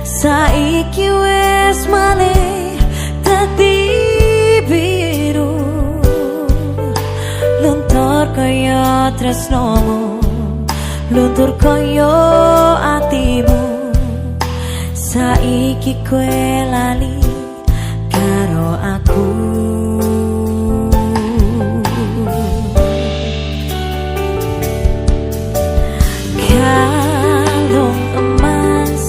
Saiki wis malih dadi biru, luntur kaya tresnomu, luntur kaya atimu. Saiki kowe lali karo aku. Kalung emas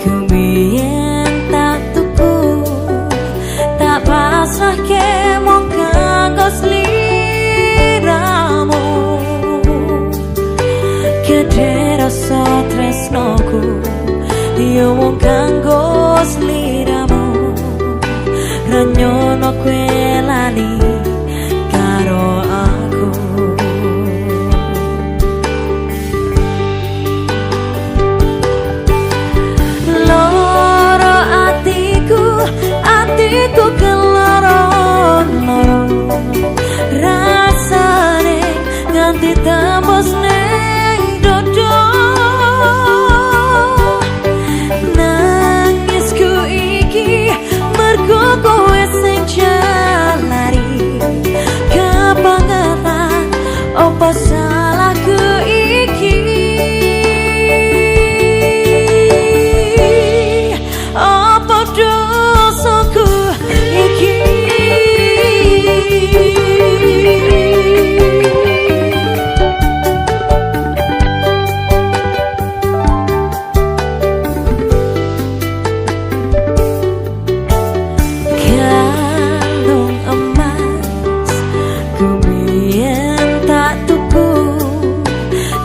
kubiyen tak tuku, tak pasrahke mung kanggo sliramu. Gedhe rasa tresnoku yo mung kanggo sliramu, ra nyono kowe lali karo aku. Loro atiku, atiku keloro-loro, rasane nganti tembus ning dodo. Nangisku iki mergo kowe sing jalari kebangetan, opo salahku iki? Apa dosaku iki? Kalung emas kubiyen tak tuku,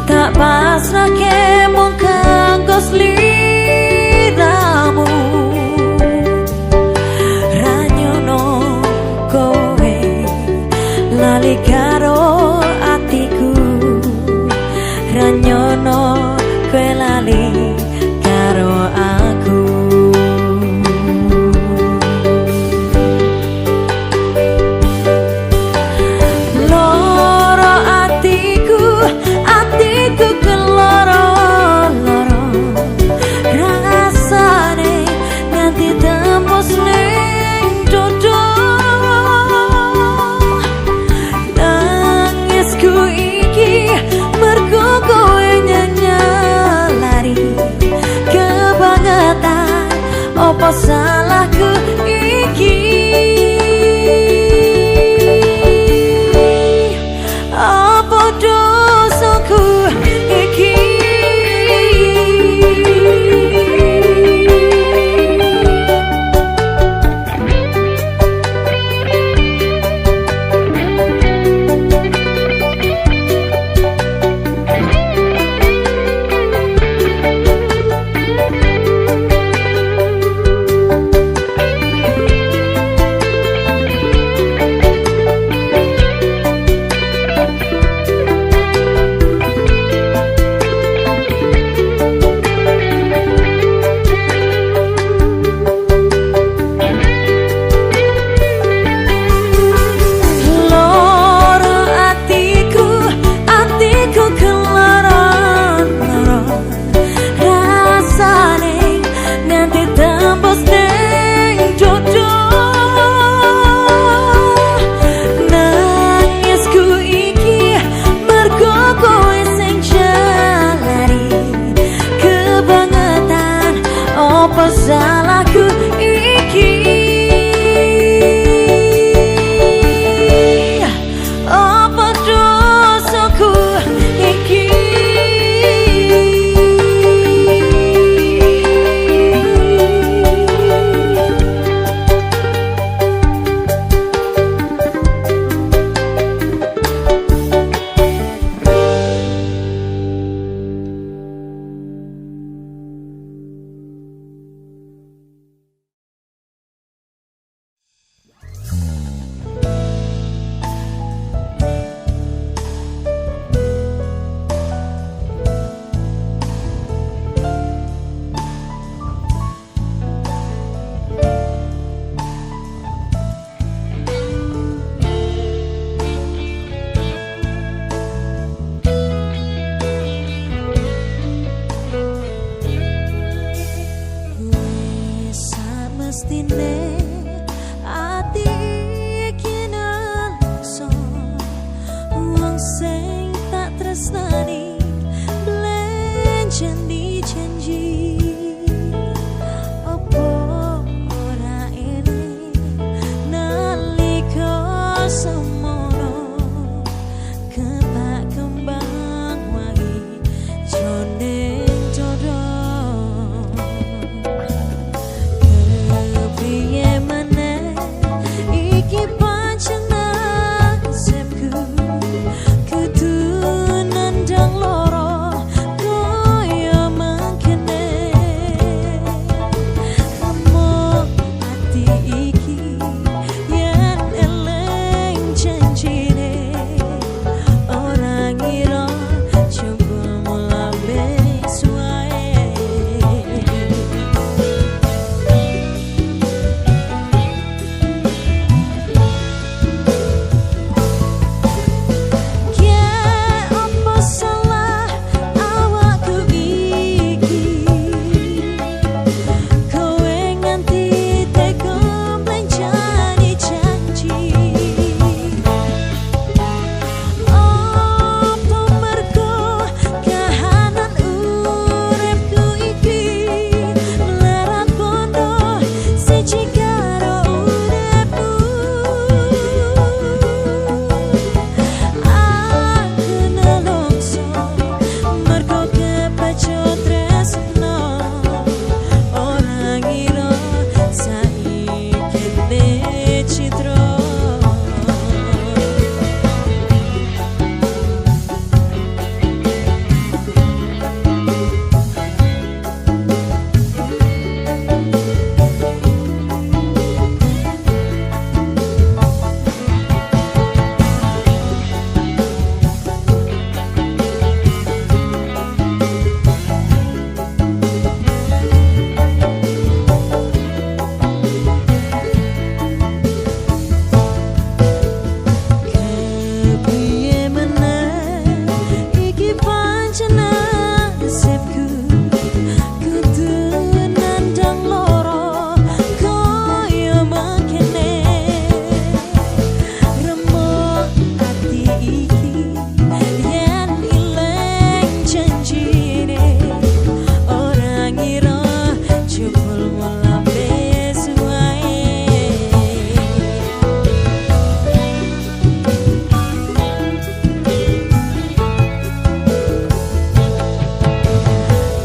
tak pasrahke mung kanggo sliramu. Ra nyono kowe lali karo atiku, ra nyono kowe lali karo aku. Loro atiku, atiku keloro-loro, rasane nganti tembus ning dodo. Nangisku iki mergo kowe nyanyalari kebangetan, opo salahku iki? Apa dosaku iki? Loro atiku, atiku keloro-loro, rasane nganti tembus ning dodo. Nangisku iki mergo kowe sing jalari kebangetan, opo salahku iki? Apa dosaku iki? Mestine ati iki nelongso, wong sing tak tresnani blenjeni janji. Opo ora eling nalika semono kepak kembang wangi jroning dodo. Kepiye maneh iki pancen nasibku, kudu nandang loro kaya mangkene. Remuk ati iki yen eling janjine, ora ngira coba mulambe suwae. Ki opo salah awakku iki, kowe nganti tega mblenjani janji. Opo mergo kahanan uripku iki mlarat bondo siji karo uripmu. Aku nelongso mergo kepecut tresno, ora ngira saiki citra. Kepiye meneh iki pancen nasibku, kudu nandang loro kaya mangkene. Remuk ati iki yen eling janjine, ora ngira jebul mulambe suwae.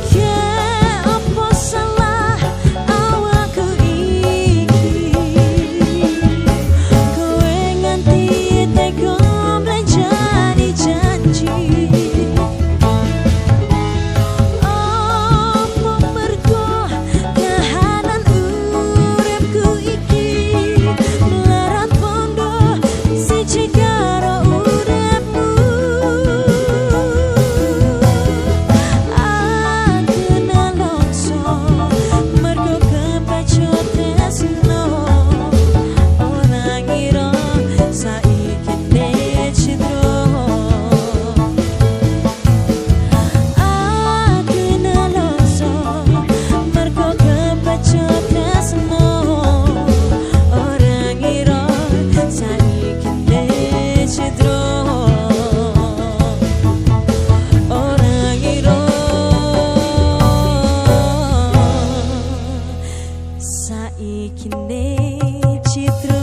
Ki opo salah awakku iki, kowe nganti tega mblenjani janji. Opo mergo kahanan uripku iki mlarat bondo siji karo uripmu. Aku nelongso mergo kepecut tresno, ora ngira saiki citra. Aku nelongso mergo kepecut tresno, ora ngira saiki citra. Ora ngira saiki citra.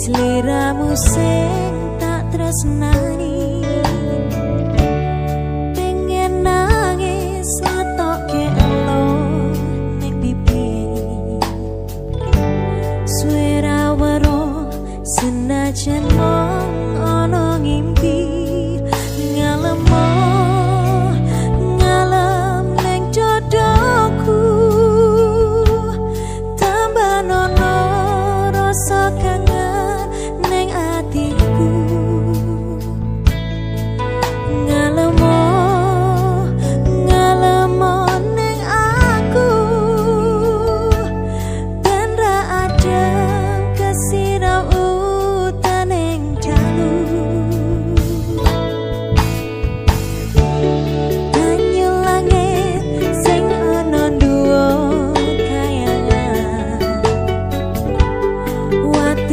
Sliramu sing tak tresnani, pengen nangis ngetokke elo ning pipi. Suwe ra weruh senajan mung ana ngimpi. Ngalemo ngalem ning dodoku, tambah nono rasa kangen ning atiku. Ngalemo ngalemo ning aku, ben ra adem kesiram udan ing dalu. Banyu langit sing ana dhuwur kayangan. Watu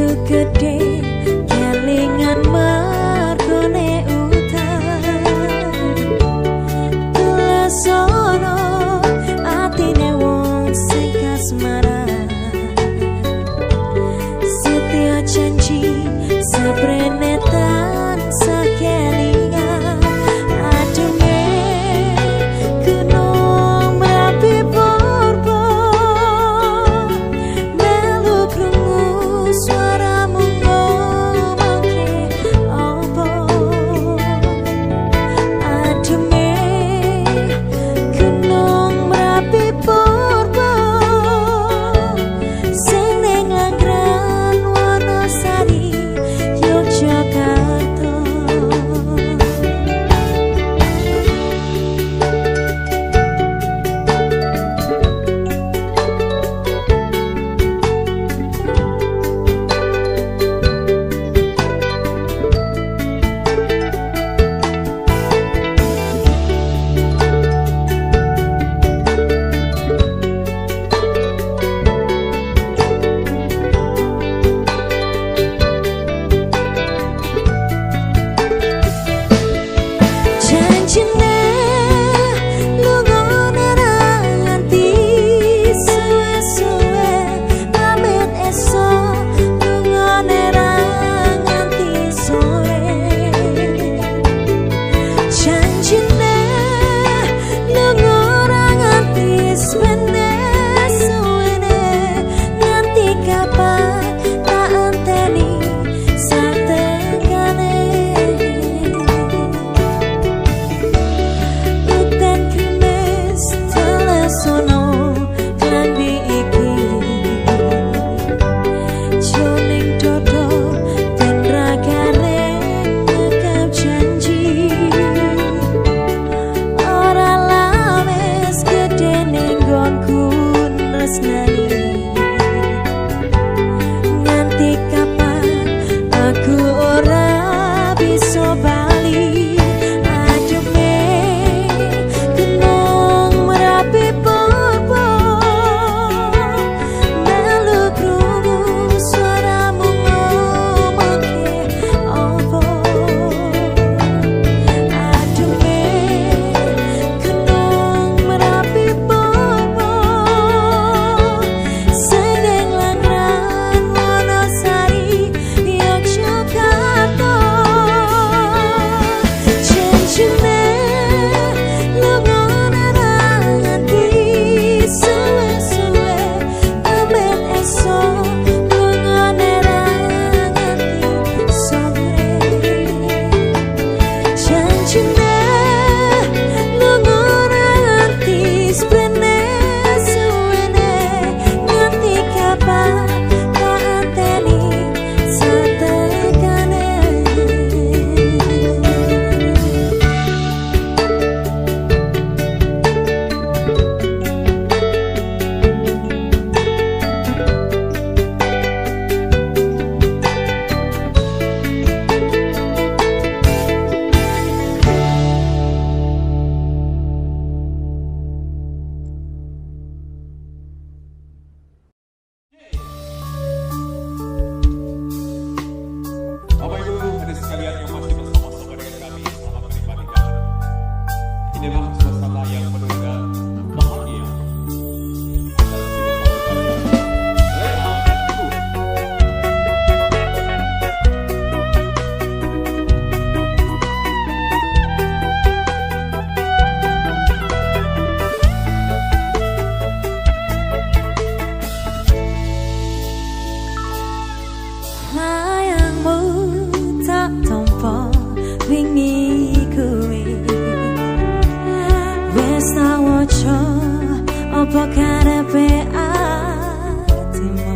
Opo karepe atimu?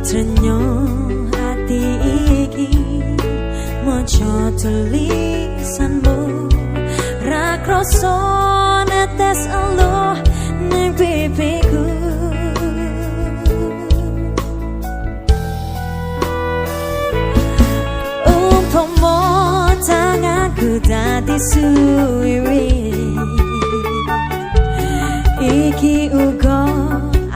Trenyo ati iki maca tulisanmu, ra kroso netes eluh ning pipiku. Umpama tanganku dadi suwiwi, iki uga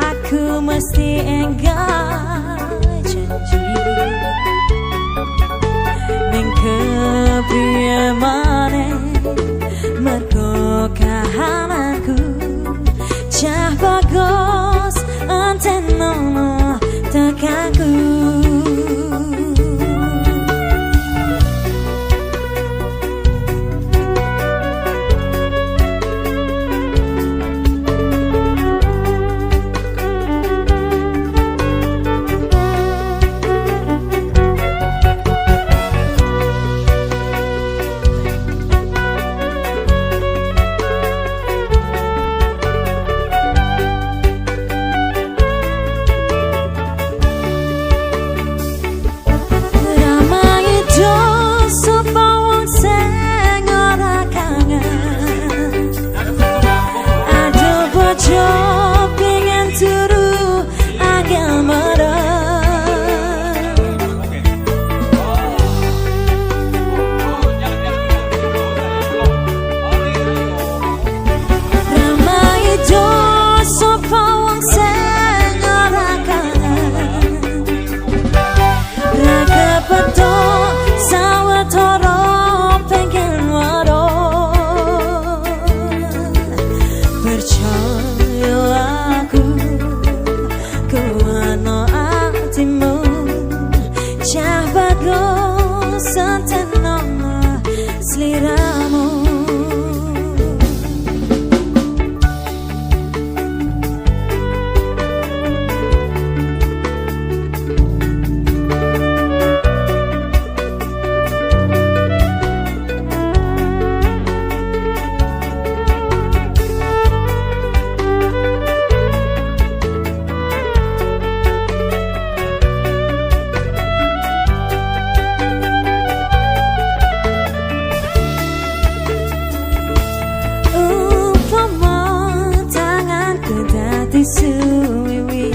aku mesti enggal janji. Ning kepriye maneh mergo kahananku cah bagus antenono tekaku. Suwiwi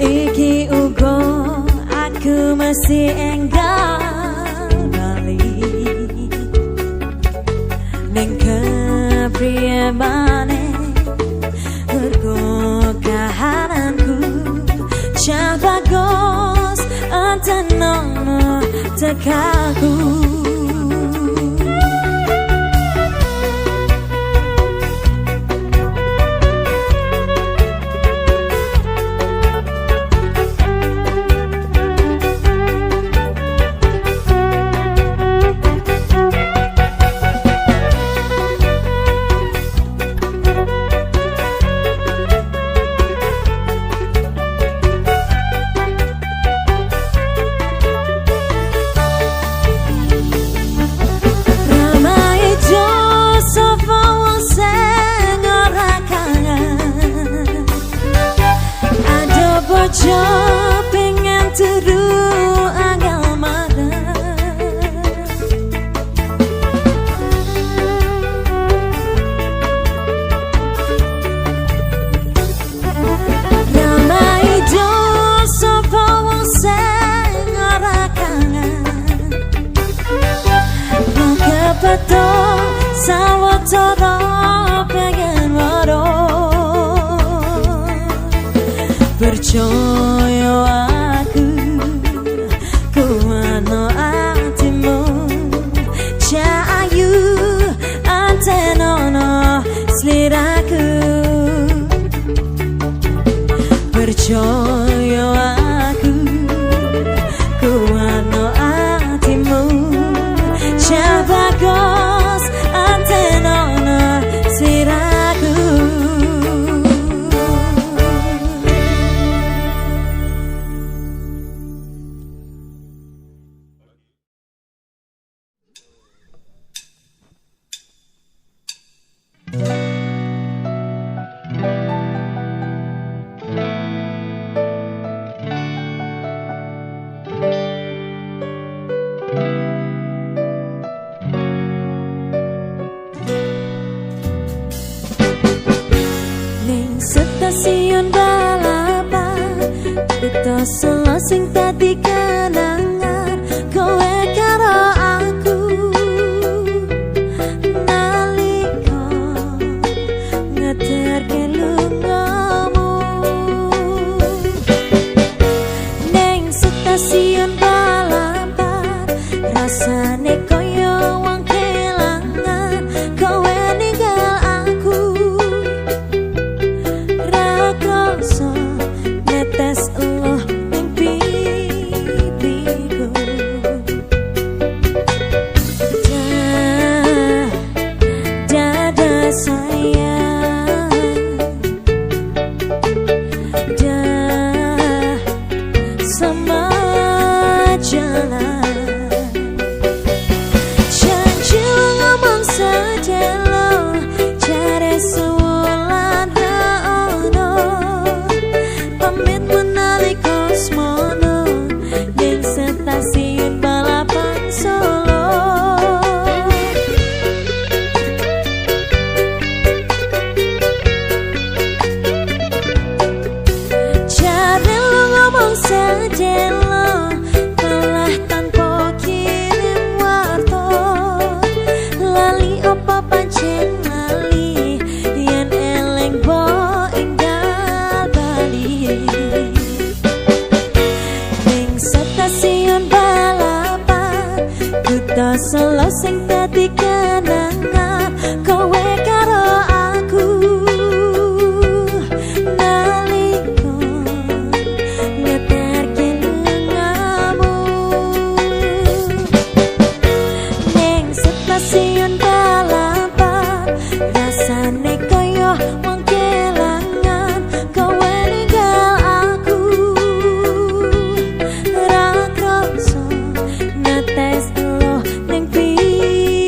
iki uga aku mesti enggal bali. Ning kepriye maneh mergo kahananku cah bagus antenono tekaku. Pengen turu angel marah, ramai dosa wong sing ora kangen, kepethuk sawetara pengen weruh. Percaya aku kuwano atimu, cah ayu antenono sliraku. Percaya aku kuwano atimu, cah bagus antenono Stasiun balapan kutha Solo sing dadi kenangan kowe karo aku nalika ngeterke lungamu. Neng stasiun balapan rasane koyo wong kelangan, kowe ninggal aku ra kroso netes eluh ning pipiku. Dada sayang, dah sama jalan. Janji ngomong sedelo, jare sewulan ra ono. Pamit menalika semono ning stasiun balapan Solo. Jare lu ngomong sedelo, malah tanpa kirim warta. Lali opo pancen lali, yen eleng bo enggal bali. Ning stasiun balapan kutha Solo sing dadi kenangan kowe karo aku nalika ngeterke lungamu. Ning stasiun balapan rasane koyo wong kelangan, kowe ninggal aku ra kroso netes eluh ning pipiku.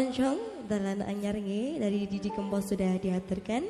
Keroncong dalan anyar nggih dari Didi Kempot sudah diaturkan.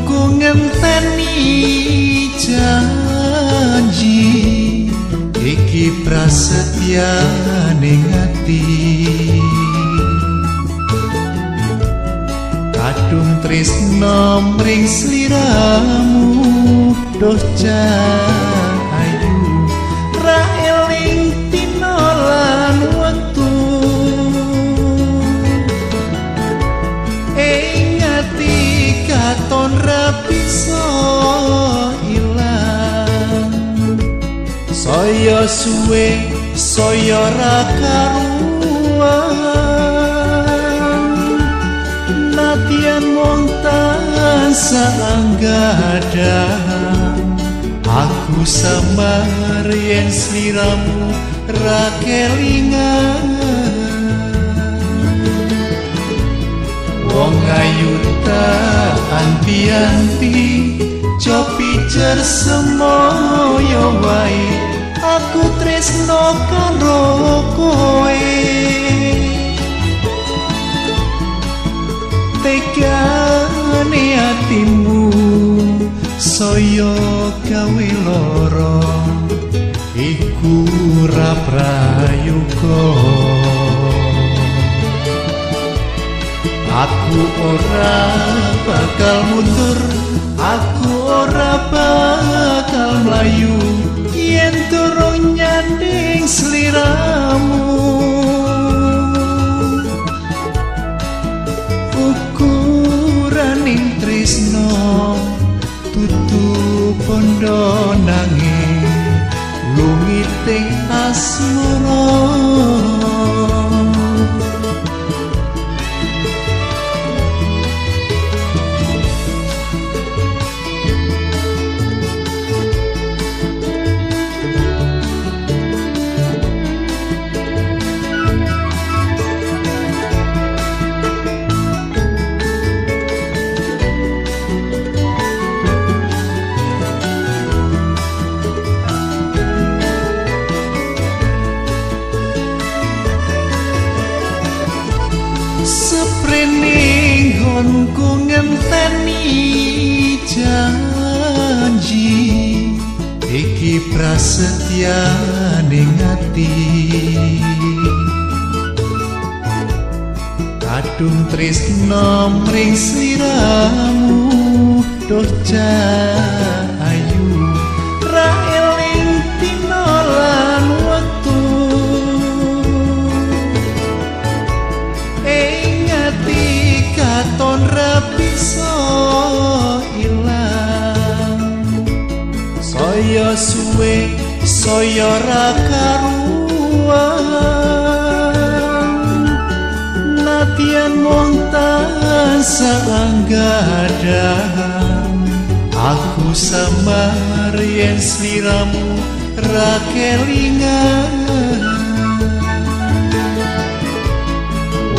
Ku ngenteni janji iki prasetyane ati, kadung tresno mring sliramu doh ayu ra eling dina lan wektu. Ing ati katon ra bisa ilang, saya suwe saya ra karuan, nadyan wong tansah anggadang, aku samar yen sliramu ra kelingan. Wong ayu tak anti-anti, copicer semoyo wae, aku tresno karo kowe. Tegane atimu saya gawe lara, iku ra prayoga. Aku ora bakal mundur, aku ora bakal mlayu, yen durung nyanding sliramu. Ukuraning tresno tutu bondo nanging lungiting asmara. Seprene nggonku ngenteni janji iki prasetyane ati, kadung tresno mring sliramu doh ayu ra eling dina lan wektu. Ing ati katon ra bisa ilang, saya suwe saya ra karuan, nadyan wong tansah anggadang, aku samar yen sliramu ra kelingan.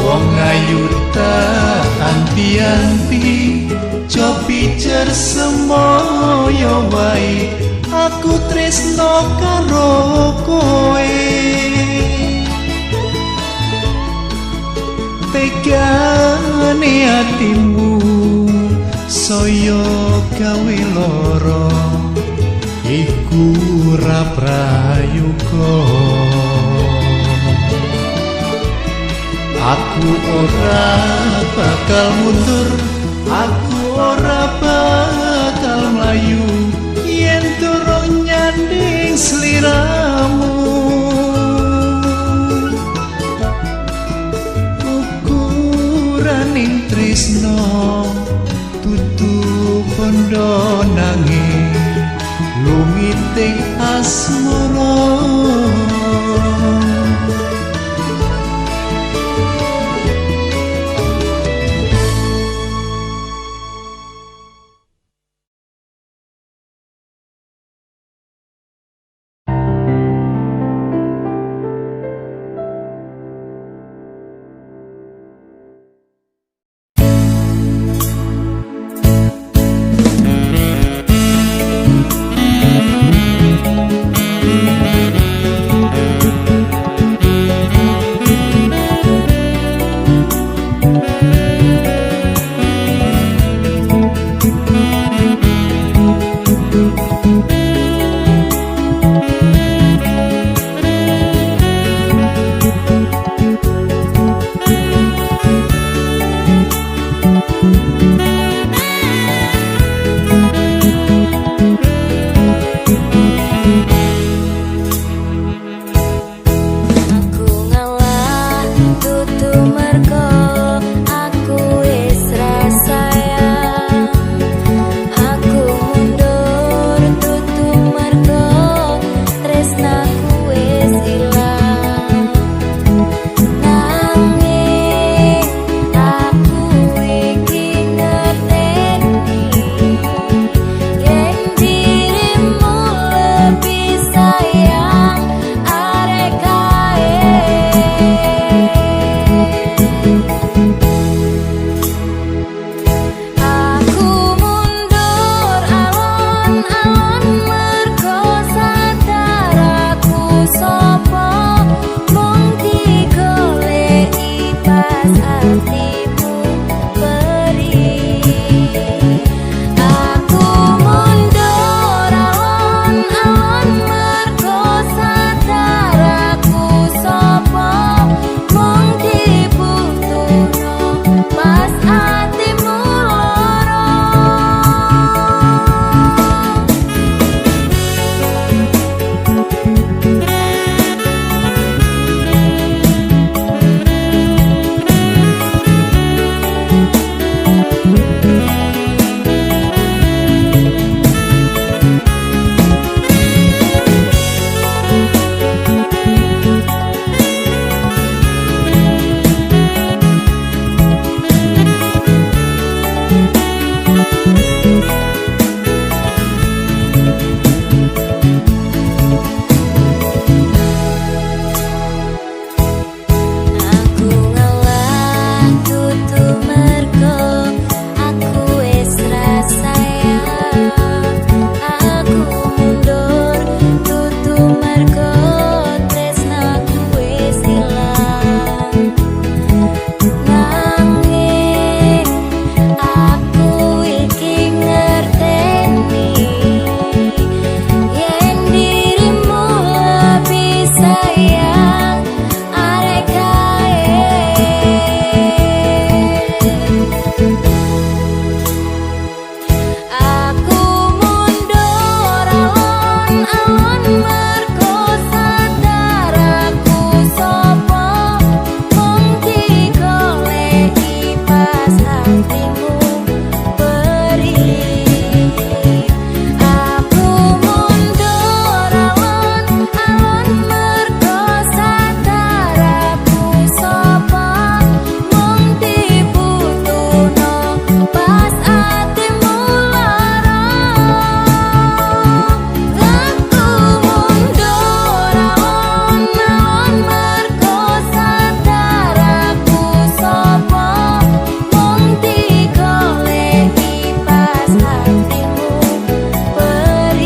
Wong ayu tak anti-anti, copicer semoyo wae, aku tresno karo kowe. Tegane atimu saya gawe lara, iku ra prayoga. Aku ora bakal mundur, aku ora bakal mlayu, yen durung nyanding sliramu. Ukuraning tresno tutu bondo nanging lumiting asmara.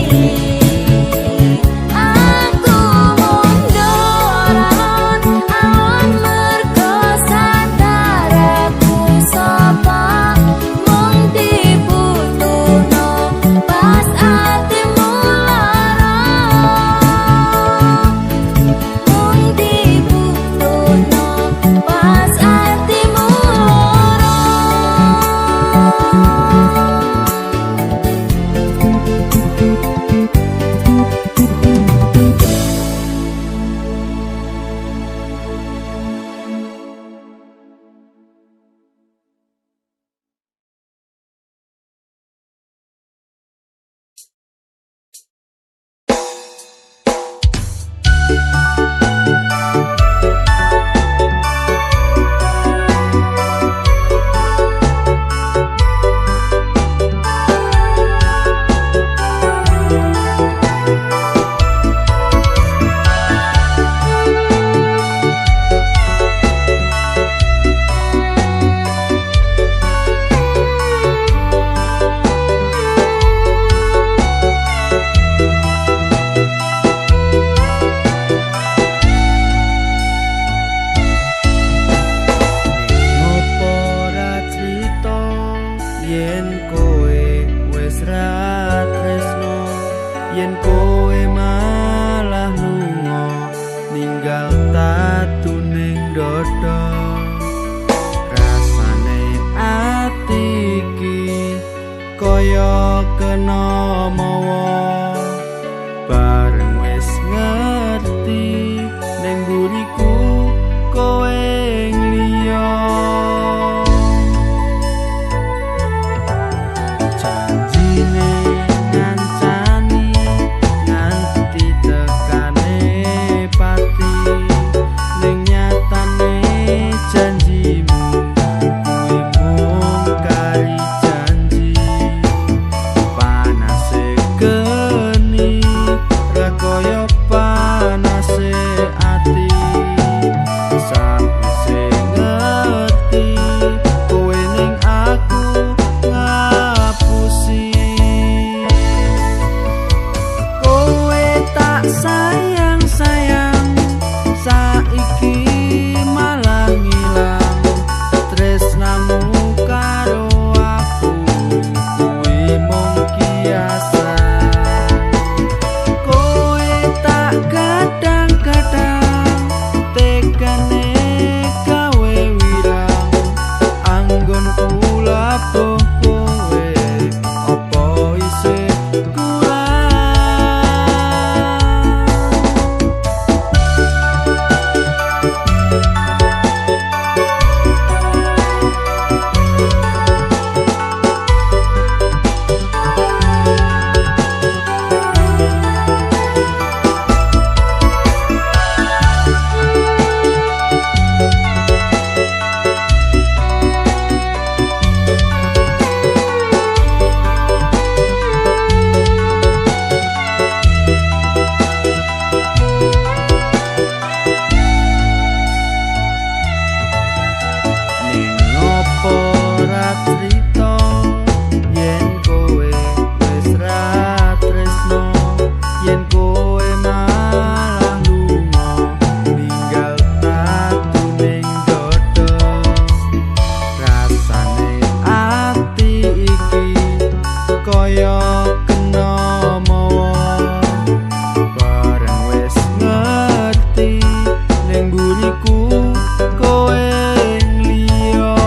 Aku mundur alon-alon mergo santaraku sapa mung dibutuhno pas atimu lara, mung dibutuhno pas atimu lara. Ngopo ora crita yen kowe wis ra tresno, yen kowe malah lunga ninggal tatu ning dada. Rasane ati iki kaya kena mawa, bareng wis ngerti ning mburiku kowe ngliya. Janjine ngancani nganti tekane pati, ning nyatane janjimu kuwi mung kari janji. Panase geni ra kaya panase ati, sawise ngerti kowe ning aku ngapusi. Kowe tak sayang-sayang saiki malah ngilang tresnamu karo aku kuwi mung kiasan. Kowe tak kadang-kadang tekane gawe wirang anggonku labuh kowe apa isih kurang. Ning opo ora crita yen kowe wis ra tresno, yen kowe malah lunga ninggal tatu ning dada. Rasane ati iki kaya kena mawa, bareng wis ngerti ning mburiku kowe ngliya.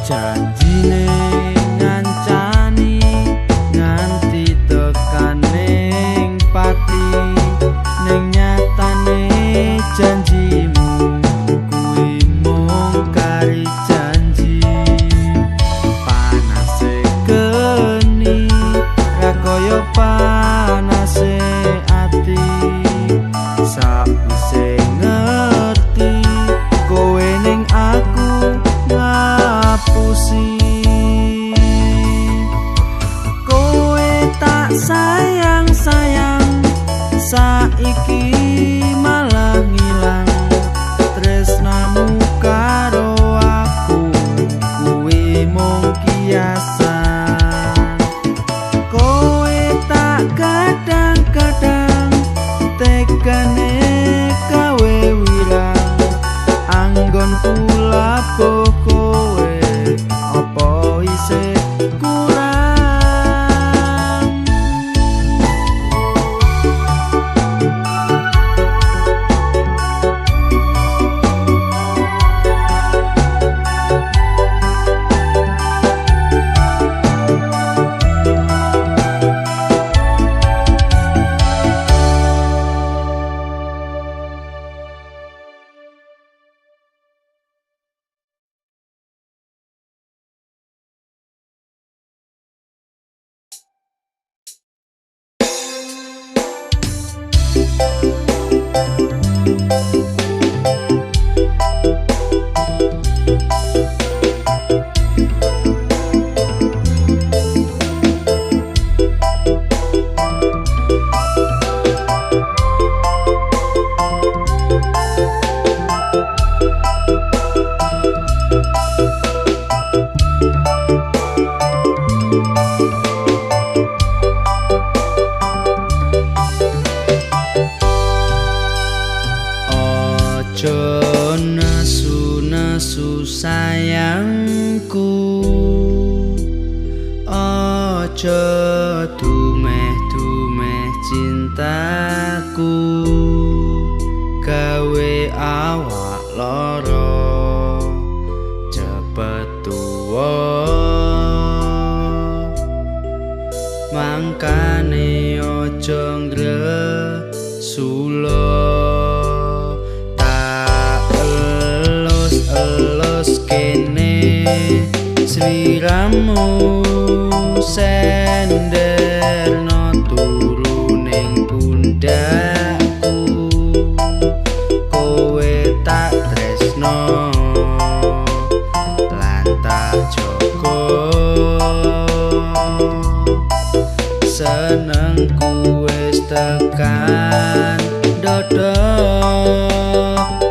Janjine ngancani nganti tekane pati, ning nyatane janjimu kuwi mung kari janji. Panase geni ra kaya panase ati, sawise ngerti kowe ning aku ngapusi. Kowe tak sayang-sayang saiki malah ngilang tresnamu karo aku kuwi mung kiasan. Ojo nesu-nesu sayangku, ojo dumeh-dumeh cintaku, gawe awak loro cepet tuwa. Mangkane ojo ngresula, elus kene sliramu senderno turu ning pundakku, kowe tak tresno lan tak jaga, senengku wis tekan dodo.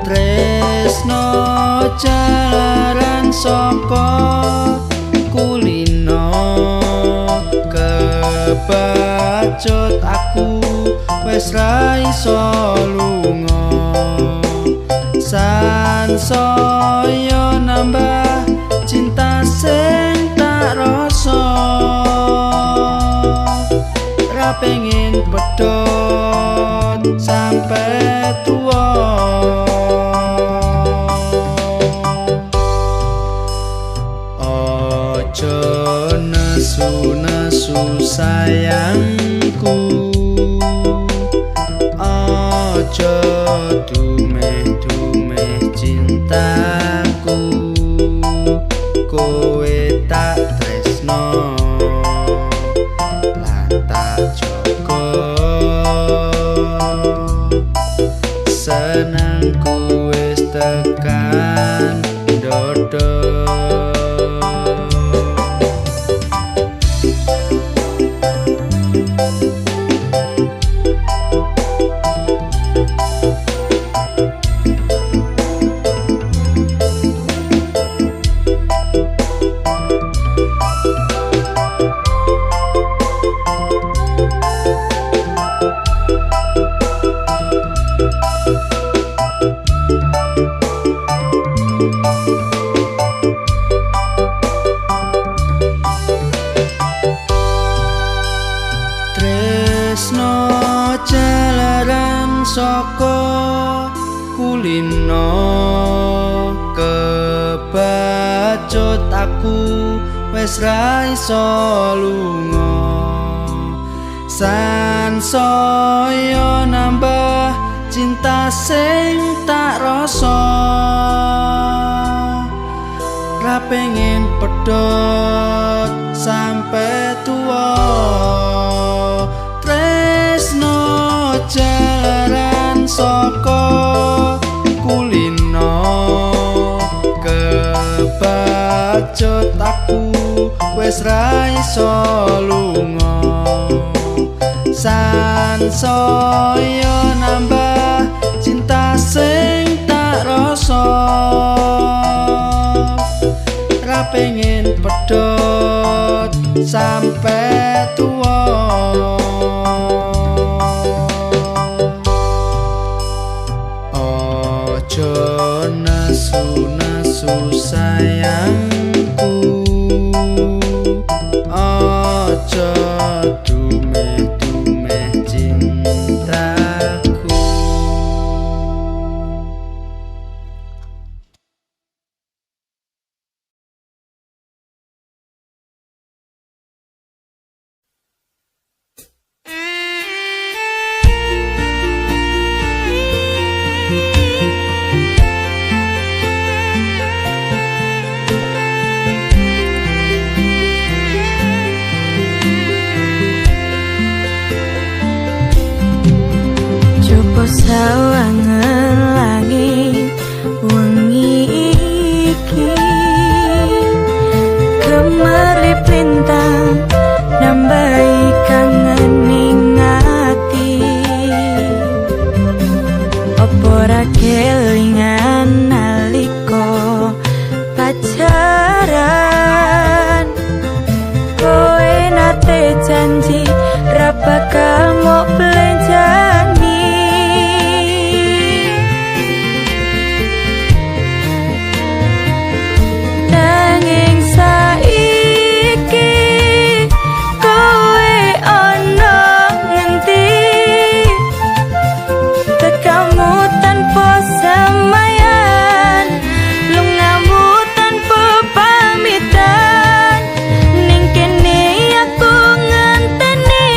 Tresno jalaran saka kulino, kebacut aku wis ra iso lunga, sansaya nambah cinta sing tak rasa, ra pengen pedhot sampe tuwa. Ojo nesu-nesu sayangku, ojo dumeh-dumeh cintaku, kowe tak tresno lan tak jaga, senengku wis tekan dodo. Tresno jalaran saka kulino, kebacut aku wis ra iso lunga, sansaya nambah cinta sing tak rasa, ra pengen pedhot sampe tuwa. Tresno jalaran saka kulino, kebacut aku wis ra iso lunga, sansaya nambah cinta sing tak rasa, ra pengen pedhot sampe tuwa. Ojo nesu-nesu sayangku, ojo dumeh-dumeh cintaku. Janji ra bakal mok belenjani. Nanging saiki kowe ana ngendi? Tekamu tanpa semayan, lungamu tanpa pamitan. Ning kene aku ngenteni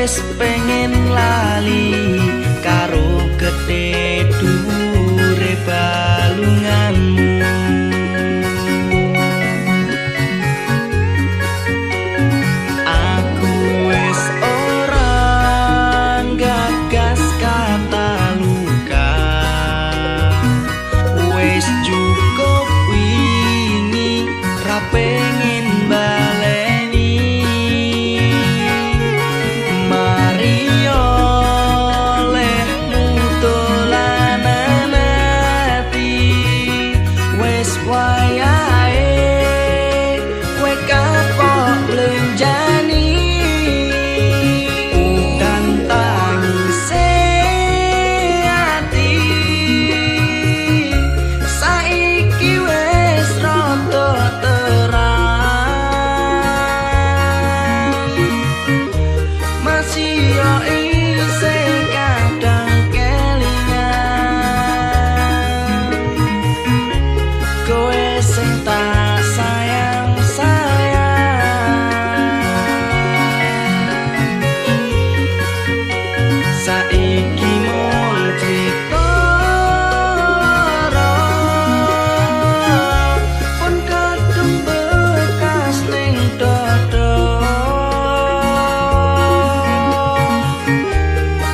Wis pengen lali karo gedhe dhuwure balunganmu. Aku wis ora gagas kata luka, wis cukup wingi ra pengen baleni. Mari olehmu dolanan ati, wis wayahe kowe kapok blenjani. Udan tangise ati saiki wis rada terang, masih yo isih kadang kelingan kowe sing tak sayang sayang. Saiki mung crita lara, pun kadung bekas ning dada.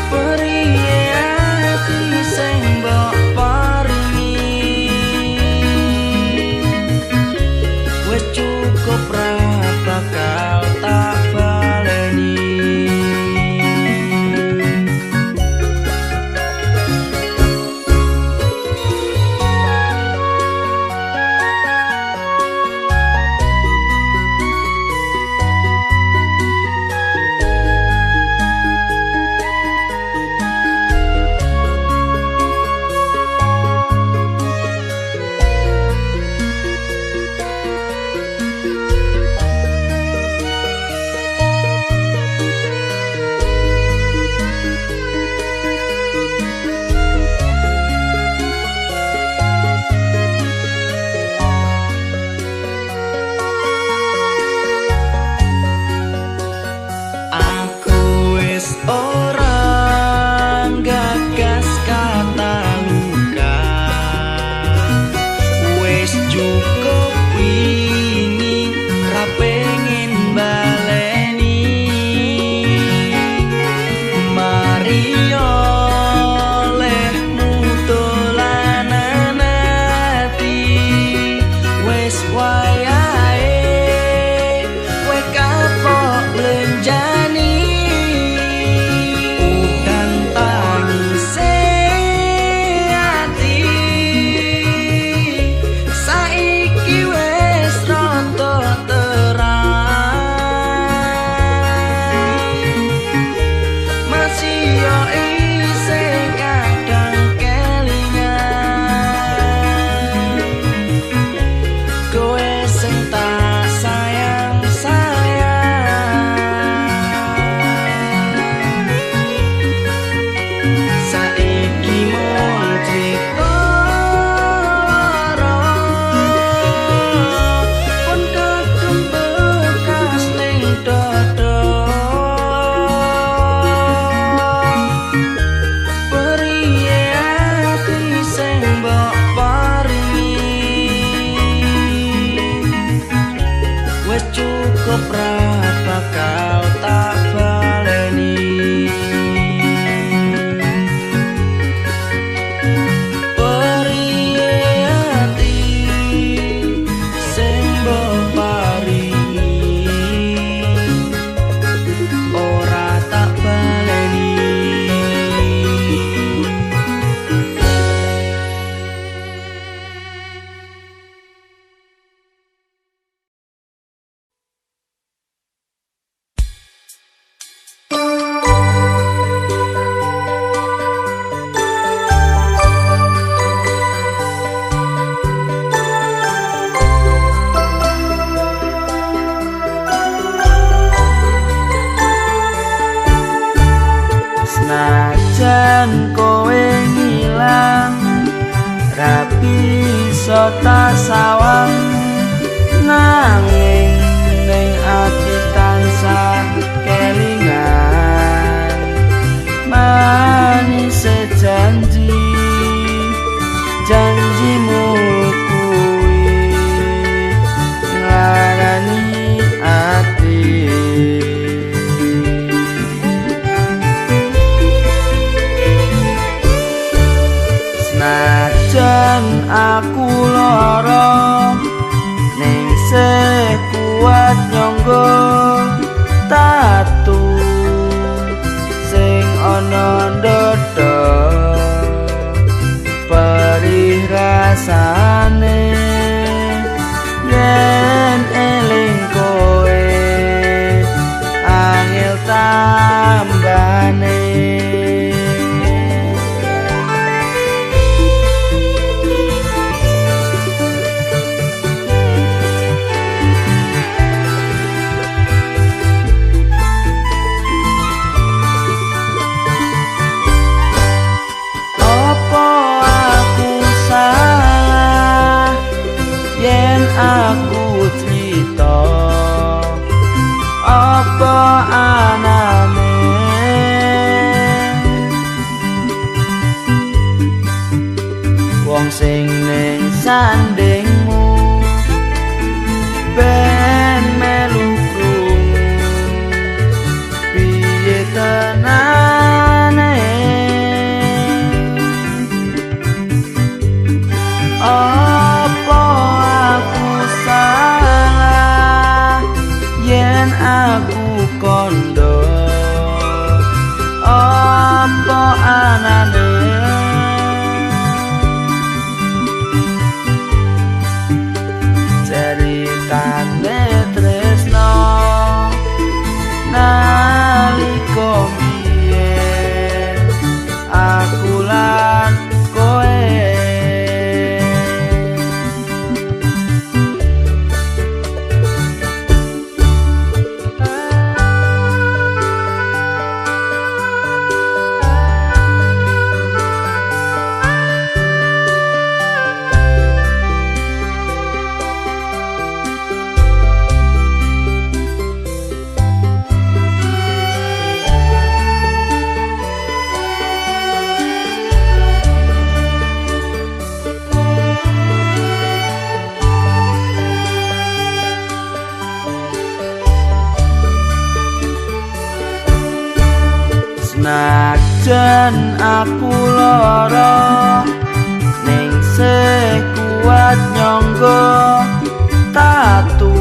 Periye ati sing mbok paringi, wis cukup ra bakal tak baleni. Aku wis ora gagas kata luka, wis cukup wingi ra pengen baleni. Mari olehmu dolanan ati, wis wayahe kowe kapok blenjani. Udan tangise ati saiki wis rada terang, masih yo isih kadang kelingan kowe sing tak sayang sayang. Saiki mung crita lara, pun kadung bekas ning dada. Periye ati sing mbok paringi, wis cukup ra bakal tak baleni. Periye ati sing mbok paringi, ora tak baleni. Senajan kowe ngilang ra bisa tak sawang, nanging ning ati tansah kelingan. ana ndodho perih rasane yen eling kowe angel tambane. Apa aku salah yen aku crita, apa anane wong sing ning sandingmu ben melu krungu piye tenane. Apa aku salah yen aku kondo, apa anane ceritane tresno nalika biyen aku lan kowe. Senajan aku lara ning sing kuat nyangga tatu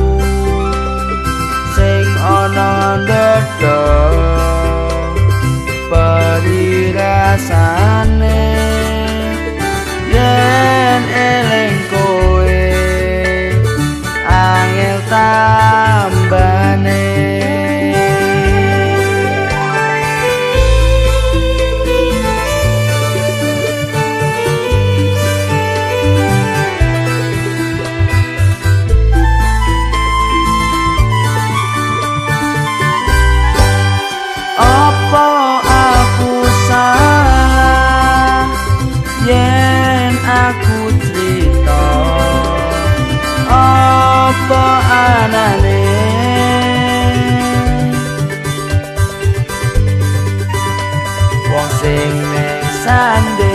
sing ana ndodho perih rasane yen eling kowe angel tambane. Apa aku salah yen aku crita, apa anane wong sing ning sanding